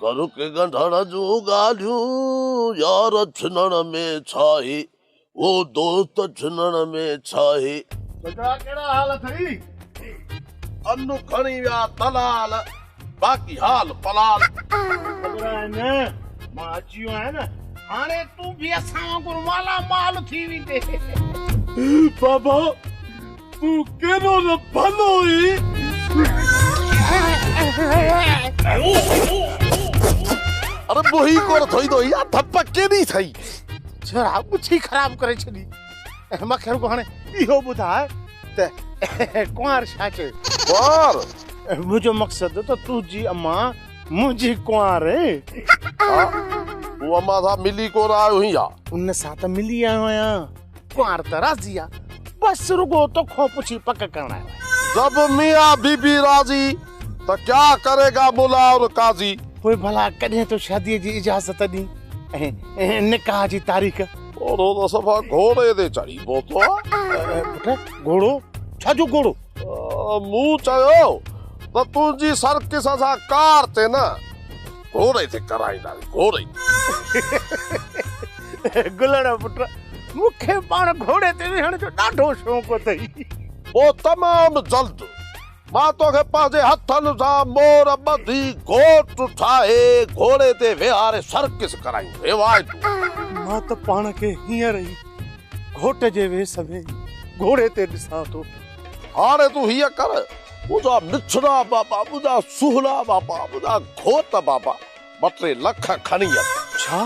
ڪرڪ ڳنڍڻ جون ڳالهيون يار ڇنڻ ۾ ڇاهي، او دوست ڇنڻ ۾ ڇاهي. ٻچڙا ڪهڙا حال اٿئي؟ ان کڻي ويا دلال، باقي حال پلال. خبر آهي نه مان اچي ويو آهيان نه، هاڻي تون به اسان وانگر مالا مال ٿي ويندين. بابا تون ڪيڏو نه ڀلو آهين. اڙي موهي ڪونه ٿو ايندو اها ڌپ ڪيڏي اٿئي. ڇڙا ڳچي خراب ڪري ڇڏي. مون کي رڳو هاڻي اهو ٻڌاء ته ڪنوار ڇا چيو؟ ڪنوار؟ منهنجو مقصد ته تنهنجي امان منهنجي ڪنوار. ها تون امان سان ملي ڪونه آيو هئين ڇا؟ ان سان ته ملي آيو آهيان. ڪنوار ته راضي آ، بس رڳو توکان پڇي پڪ ڪرڻ آيو آهيان. جب ميان بيبي راضي ته ڪيا ڪريگا ملا اور قاضي. پوء ڀلا ڪڏهن ٿو شاديء جي اجازت ڏين ۽ نڪاح جي تاريخ؟ گهوڙو ته صفا گهوڙي تي چڙهي پهتو آ. پٽ گهوڙو؟ ڇا جو گهوڙو؟ مون چيو ته تنهنجي سرڪس اسان ڪار تي نه گهوڙي تي ڪرائينداسين، گهوڙي تي. گلڻ پٽ، مون کي پاڻ گهوڙي تي ويهڻ جو ڏاڍو شوق اٿئي. پوء تمام جلد مان توکي پنهنجي هٿن سان مور ٻڌي گهوٽ ٺاهي گهوڙي تي ويهاري سرڪس ڪرائيندس. روايتو. مان ته پاڻ کي هينئر ئي گهوٽ جي ويس ۾ گهوڙي تي ڏسان ٿو. هاڻي تون هيئن ڪر، منهنجا مٺڙا بابا، منهنجا سهڻا بابا، منهنجا گهوٽ بابا، ٻه ٽي لک کڻي اچ. ڇا؟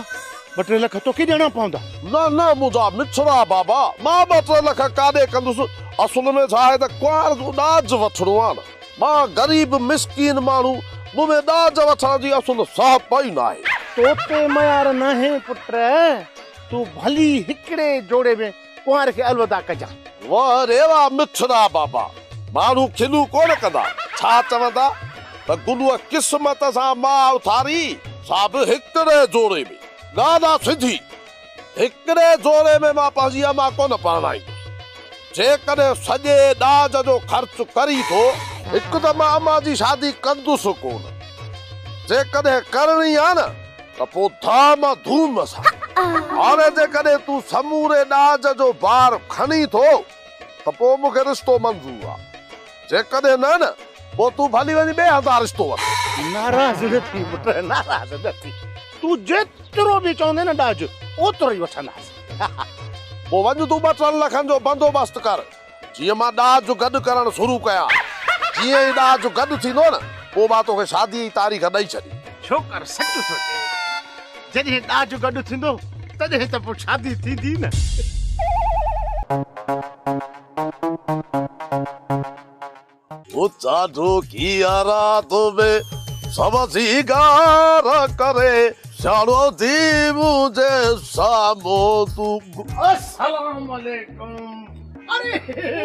ٻه ٽي لک توکي ڏيڻا پوندا؟ نه نه منهنجا مٺڙا بابا، مان ٻه ٽي لک ڪاڏي ڪندس، اصل ۾ ڇا آهي ته ڪنوار جو ڏاج وٺڻو آهي نه، مان غريب مسڪين ماڻهو، مون ۾ ڏاج وٺڻ جي اصل سهپ ئي ناهي. تو تي ميار ناهي پٽ، تون ڀلي هڪڙي جوڙي ۾ ڪنوار کي الوداع ڪجان. واه ري واه مٺڙا بابا، ماڻهو کلون ڪونه ڪندا، ڇا چوندا ته گلوء قسمت سان ماء اٿاري، سا به هڪڙي جوڙي ۾. ڳالهه آ سڌي، هڪڙي جوڙي ۾ مان پنهنجي امان ڪونه پرڻائيندس. جيڪڏهن سڄي ڏاج جو خرچ ڪرين ٿو، هڪ ته مان امان جي شادي ڪندس ڪونه، جيڪڏهن ڪرڻي آ نه ته پوء ڌام ڌوم سان. هاڻي جيڪڏهن تون سموري ڏاج جو بار کڻين ٿو ته پوء مون کي رشتو منظور آ. جيڪڏهن نه نه پوء تون ڀلي وڃي ٻئي هنڌان رشتو وٺ. ناراض نه ٿي پٽ، ناراض نه ٿي. تون جيترو به چوندين نه ڏاج اوترو ئي وٺنداسين. پوء وڃ تون ٻه ٽن لکن جو بندوبست ڪر. جيئن مان ڏاج گڏ ڪرڻ شروع ڪيان. جيئن ئي ڏاج گڏ ٿيندو نه، پوء مان توکي شاديء جي تاريخ ڏئي ڇڏيندس. ڇوڪر سچ ٿو چئي. جڏهن ڏاج گڏ ٿيندو، تڏهن ته پوء شادي ٿيندي نه. اچا ڍوڪيء رات ۾ سڀ سينگار ڪري سياڻو ٿي منهنجي سامهون تون. السلام عليڪم. اري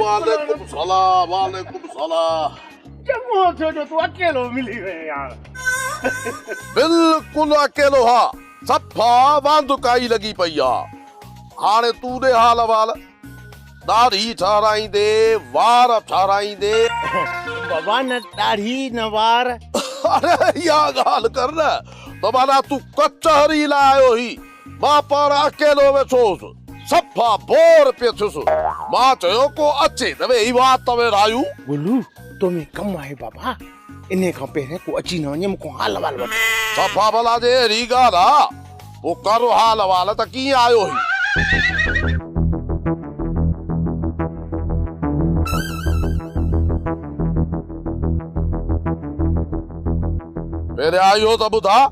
وعليڪم سلام وعليڪم سلام. چڱو ٿيو جو تون اڪيلو ملي وئين يار. بلڪل اڪيلو ها صفا واندڪائي لڳي پئي آ. هاڻي تون ڏي حال احوال. ڏاڙهي ٺهرائيندي، وار ٺهرائيندي. بابا نه ڏاڙهي نه وار. اڙي اها ڳالهه ڪر نه ته معنيٰ تون ڪچهري لاء آيو هين. مان پاڻ اڪيلو ويٺو هوس. صفا بور پئي ٿيس. مان چيو ڪو اچي ته ويهي وات ويڙهايون. گلو تو ۾ ڪم آهي بابا. انهيء کان پهرين ڪو اچي نه وڃي مون کان حال احوال وٺ. صفا ڀلا جي اهڙي ڳالهه آ پوء ڪر حال احوال ته ڪيئن آيو هين. پهريان اهو ته ٻڌاء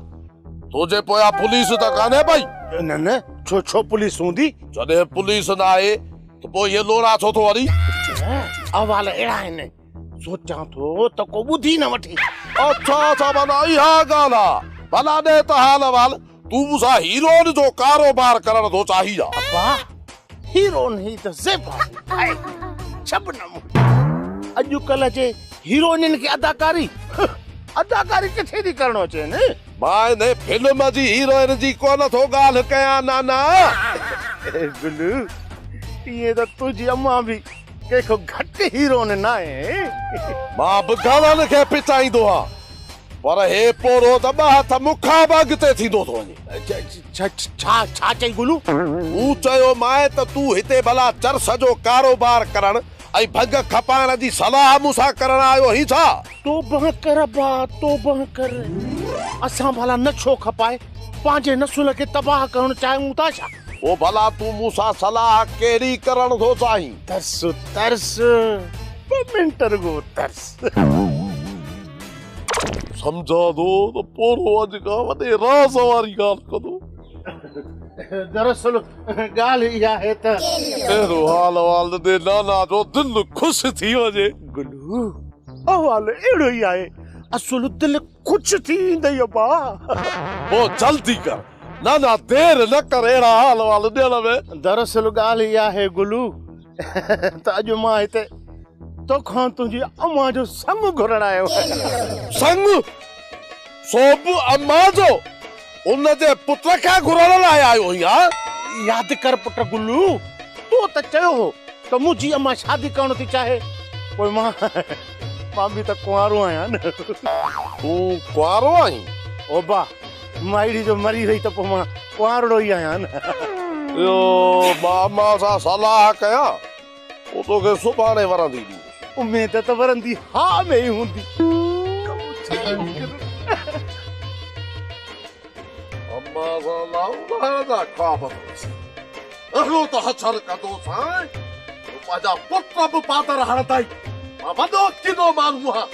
تنهنجي پويان پوليس ته ڪانهي پئي؟ نه نه ڇو ڇو پوليس هوندي؟ جڏهن پوليس ناهي ته پوء هيء لوڙها ڇو ٿو هڻين؟ احوال اهڙا آهن سوچان ٿو ته ڪو ٻڌي نه وٺي. اڇا اڇا معنيٰ اها ڳالهه آ. ڀلا ڏي ته حال احوال، تون مون سان هيروئن جو ڪاروبار ڪرڻ ٿو چاهين ڇا؟ ابا هيروئن هي ته زيبا آهي شبنم. اڄڪلهه جي هيروئنن کي اداڪاري اداڪاري ڪٿي ٿي ڪرڻ اچين. مان انهي فلم جي هيروئن جي ڪونه ٿو ڳالهه ڪيان نانا. گلو ائين ته تنهنجي امان به ڪنهن کان گهٽ هيرو نه ناهي. مان به گهڻن کي پچائيندو هان. پر هي پوڙهو ته ٻه هٿ مون کان به اڳتي ٿيندو ٿو وڃي. ڇا ڇا چئي گلو؟ مون چيومانء ته تون هتي ڀلا چرس جو ڪاروبار ڪرڻ ۽ ڀنگ کپائڻ جي صلاح مون سان ڪرڻ آيو آهين ڇا؟ توبهه ڪر ابا، توبهه ڪر. اسان ڀلا نشو کپائي پنهنجي نسل کي تباهه ڪرڻ چاهيون ٿا ڇا؟ پوء ڀلا تون مون سان صلاح ڪهڙي ڪرڻ ٿو چاهين؟ ترس، ترس، ٻه منٽ رڳو ترس. سمجهان ٿو ته پوڙهو اڄ کان وڏي راز واري ڳالهه ڪندو. دراصل ڳالهه اها آهي ته. اهڙو حال احوال ڏي نانا جو دل خوش ٿي وڃي. گلو، احوال اهڙو ئي آهي. اصل دل خوش ٿي ويندئي ابا. پوء جلدي ڪر نانا، دير نه ڪر اهڙا حال احوال ڏيڻ ۾. دراصل ڳالهه اها آهي گلو ته اڄ مان هتي توکان تنهنجي امان جو سڱ گهرڻ آيو آهيان. سڱ؟ سو به امان جو؟ ان جي پٽ کان گهرڻ لاء آيو آهين ها؟ ياد ڪر پٽ گلو، تو ته چيو هو ته منهنجي امان شادي ڪرڻ ٿي چاهي، پوء مان مان به ته ڪنوارو آهيان نه. تون ڪنوارو آهين؟ ابا، مائڙي جو مري وئي ته پوء مان ڪنوارڙو ئي آهيان نه. اهو مان امان سان صلاح ڪيان، پوء توکي سڀاڻي ورندي ڏيندس. اميد ته ورندي ها ۾ ئي هوندي. امان سان لائون جا خواب ٿو ڏسين. اهڙو ته حشر ڪندوسانء جو پنهنجا پٽ به پادر هڻندائي. مان وڏو ڪنو ماڻهو آهيان.